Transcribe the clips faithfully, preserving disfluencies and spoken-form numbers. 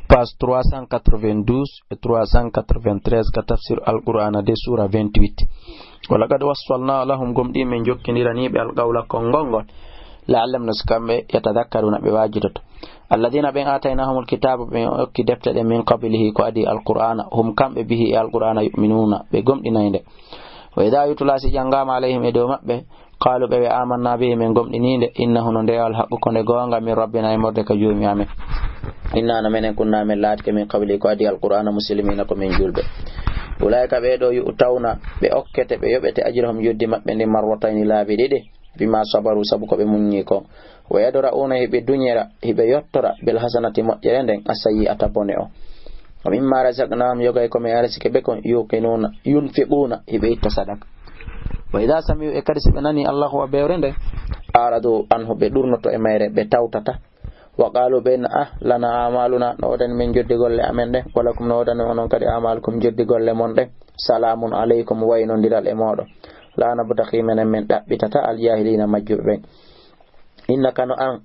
Page trois cent quatre-vingt-douze e trois cent quatre-vingt-treize ka tafsir Alqur'aana de, suura vingt-huit. Wa laqad wassalna lahum, gomɗii men jokkindiranii ɓe, alqawla konngol ngol, la'allahum, no si kamɓe, yatadakkaruna, ɓe waajitoto. Alladina, ɓen aataynahumul kitaaba, ɓe okki defte ɗen, min qablihi, ko adii Alqur'aana, hum, kamɓe, bihi, e Alqur'aana, yu'minuuna, ɓe gomɗinay nde. Wa idaa yutla, si janngaama, alayhim, e dow maɓɓe, qaalu, ɓe wi'a, amanna bihi, men gomɗinii nde, innahu, no nde alhaqqu, ko nde goonga, min rabbina, immorde ka Joomi amen. Inna, no menen, kunna, men laatike, min qablihi, ko adii Alqur'aana, muslimiina, ko men juulɓe. Ulaa'ika, ɓee ɗoo, yu'tawna, ɓe okkete, ɓe yoɓete, ajrahum, joddi maɓɓe ndin, marratayni, laabi ɗiɗi, bima sabaru, sabu ko ɓe muññi kon. Wa yadra'uuna, hiɓe duñira, hiɓe yottora, bil hasanati, moƴƴere nden, as-sayyi'ata, bone on. Wa mimma razaqnahum, yoga e ko men arsike ɓe kon, yuqinuna, yunfiquna, hiɓe itta sadaka. Wa idha sami'u, e kadi si ɓe nani, al-laghwa, bewre nde, a'radu anhu, ɓe ɗurnoto e mayre, ɓe tawtata. Wa qalu, ɓe na, ah, lana a'maluna, no woodani men joddi golle amen ɗen, wa lakum, no woodani onon kadi a'malukum, joddi golle mon ɗen. Salamun alaykum, waynondiral e mooɗon. La nabtaghi, menen men ɗaɓɓitata, al-jahilina, majjuɓe ɓen. Innaka, no an,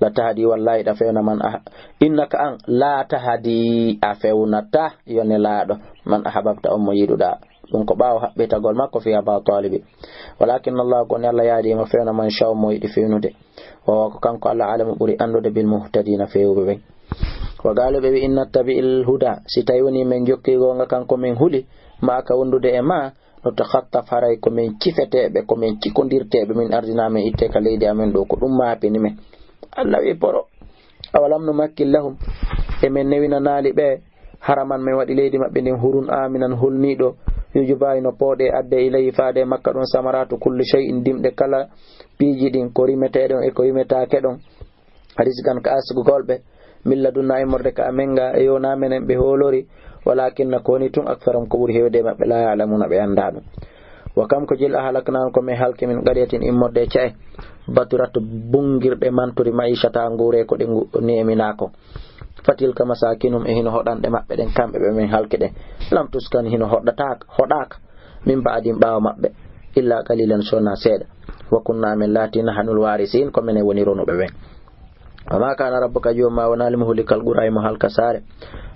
la tahdi, wallahi, ɗa fewna, man ah-, innaka, an, la tahdi, a fewnata, yo nelaaɗo, man ahbabta, on mo yiɗuɗa. Ɗum ko ɓaawo haɓɓitagol makko fii Aba Talibi. Walakin Allah, ko ni Allah yahdi, mo fewna, man sha, mo yiɗi fewnude. Wa huwa, ko kanko Allah, alamu, ɓuri anndude, bil muhtadina, fewuɓe ɓen. Wa qalu, ɓe wi, in nattabi'il huda, si tawi woni men jokki goonga, kanko men huli, ma'aka, wondude e ma, nutakhattaf, haray ko men cifeteeɓe, ko men cikondirteeɓe, min ardina, men itte ka leydi amen ɗo, ko ɗum maapini men. Allah wi, poro. Awalam numakkin lahum, e men newinanaali ɓe, haraman, men waɗi leydi maɓɓe ndin, hurun, aminan, hulniiɗo, yujuba, hino pooɗe, adde, ilayhi, faade makka ɗon, samaratu kulli shay'in, dimɗe kala piiji ɗin, ko rimeteeɗon e ko rimetaake ɗon, rizqan, ka arsugol ɓe, min ladunna, immorde ka amen ga, e yo na menen ɓe hoolori, walakinna, ko woni tun, aktharahum, ko ɓuri heewde e maɓɓe, la ya'lamuna, ɓe anndaa ɗum. Wa kam ko jil, ahlakna, ko men halki, min qaryatin, immorde e ca'e, baturat, bungirɗe, mantori, ma'ishata, nguure ko ɗe ngu-, neeminaa ko. Fatilka masakinuhum, e hino hoɗanɗe maɓɓe ɗen, kamɓe ɓe men halki ɗen. Lam tuskan, hino hoɗataaka, hoɗaaka. Min ba'dihim, ɓaawo maɓɓe, illa qalilan, sona seeɗa. Wa kunna, men laati, nahnul warisin, ko menen woni ronuɓe ɓen. Wa ma kana rabbuka, jooma wonaali, muhlikal qura, mo halka saare,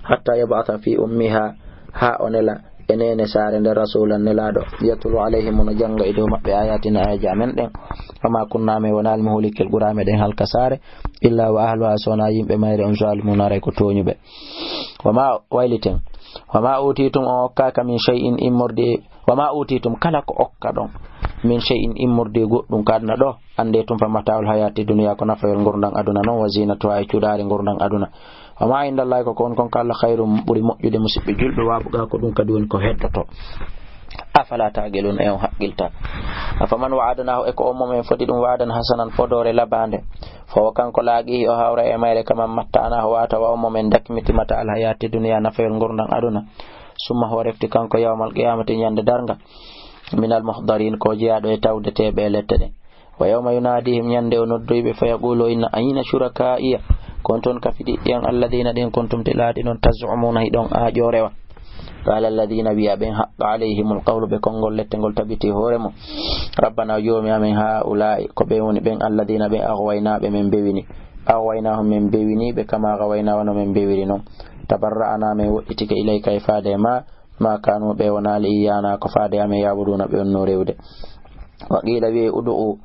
hatta yab'atha fi ummiha, ha o nela e neene saare nden, rasulan, nelaaɗo, yatlu alayhim, no jannga e dow maɓɓe, ayatina, ayaji amen ɗen. Wa ma kunna, men wonaali, muhlikil qura, meɗen halka saare, illa wa ahluha, sona yimɓe mayre on, zalimuna, haray ko tooñuɓe. Wa ma, wayliten. Wa ma utitum, on okkaaka, min shay'in, immorde, wa ma utitum, kala ko okkaɗon, min shay'in, immorde goɗɗum ka aduna ɗo, annde tun, fa mata'ul hayati dunya, ko nafayol ngurndan aduna non, wa zinatuha, e cuɗaari ngurndan aduna. Wa ma indallahi, ko kon, kon ka Allah, khayrun, ɓuri moƴƴude, musiɓɓe julɓe, wa abqa, ko ɗum kadi woni ko heddoto. Afala ta'qilun, e on haqqilta? Afaman wa'adnahu, e ko on mo men fodi ɗum, wa'dan hasanan, fodoore labaande, fa huwa, kanko, laqihi, o hawra e mayre, kaman matta'nahu, wata wa on mo men dakmiti, mata'al hayati dunya, nafayol ngurndan aduna, summa huwa, refti kanko, yawmal qiyamati, ñande darnga, minal muhdarin, ko jeyaaɗo e tawdeteeɓe e lette ɗen. Wa yawma yunadihim, ñande o noddoyi ɓe, fa yaqulu, o inna, ayna shuraka'iya, kon ton kafidiɗɗi an, alladina, ɗen kuntum, te laaɗi non, taz'umuna, hiɗon aaƴo rewa. Qala alladina, wi'a ɓen, haqqa alayhimul qawlu, ɓe konngol lette ngol tabiti hoore mum. Rabbana, o Joomi amen, ha'ula'i, ko ɓen woni ɓen, alladina, ɓen, aghwayna, ɓe men bewini. Aghwaynahum, men bewini ɓe, kama ghawayna, wano men bewiri non. Tabarra'na, men woɗɗitike, ilayka, e faade e ma, ma kanu, ɓe wonaali, iyana, ko faade amen, ya'buduna, ɓe wonno rewde. Wa qila, wi'e, ud'u,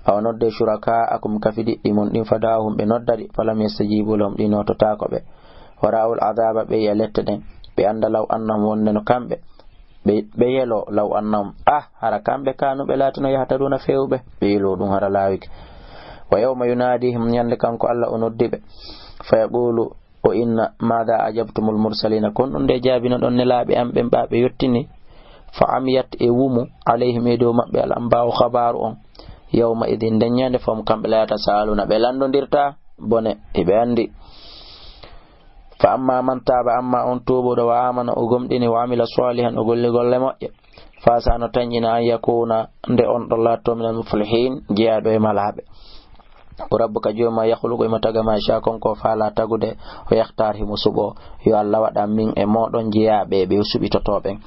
awa nodde, shuraka'akum, kafidiɗɗi mon ɗin, fada'ahum, ɓe noddari, falam yastajibu lahum, ɗi nototaako ɓe. Wa ra'awul adhaba, ɓe yi'a lette ɗen, ɓe annda, law annahum, wonde no kamɓe, ɓe, ɓe yelo, law annahum, ah, hara kamɓe, kanu, ɓe laatino, yahtaduna, fewuɓe, ɓe yelo ɗum hara laawike. Wa yawma yunadihim, ñande kanko Allah o noddi ɓe, fa yaqulu, o inna, maada ajabtumul mursalina, kon ɗum nde jaabinoɗon nelaaɓe am ɓen ɓa ɓe yottini? Fa amiyat, e wumu, alayhim, e dow maɓɓe, al anba'u, khabaaru on, yawma idin, nden ñande, fahum, kamɓe, la yatasaaluna, ɓe lanndondirta bone, hiɓe anndi. Fa amma man taaba, amma on tuubuɗo, wa amana, o gomɗini, wa amila salihan, o golli golle moƴƴe, fa asa, no tanƴina, an yakuna, nde on ɗon laatto, minal muflihin, jeyaaɗo e malaaɓe. Ko rabbuka, Jooma, yakhluqu, himo taga, ma yasha, kon ko faala tagude, o yakhtar, himo suɓo. Yo Allah waɗan min e mooɗon jeyaaɓe ɓe o suɓitotoo ɓen.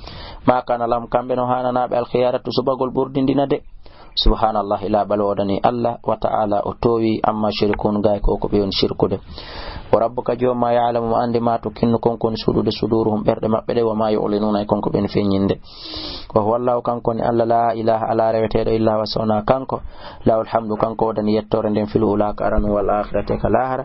Ma kana lahum, kamɓe no haananaa ɓe, al khiyaratu, suɓagol ɓurdindina de. Subhanallah, ila ɓalo o dani Allah wa ta'ala, o toowi amma shirkun, gaay ko ko ɓe woni shirkude. Wa rabbuka, jooma ya'lamu, mo anndi ma to kinnu kon kon suuɗude suduruhum, ɓerɗe maɓɓe ɗe, wa ma yu'linuna, e kon ko ɓen feññinde. Wa huwa Allahu, kanko woni Allah, la ilaha, ala reweteeɗo illa huwa, sona kanko, lahul hamdu, kanko o dani yettoore nden, fil ula, ka aranu, wal akhirati, ka lahara.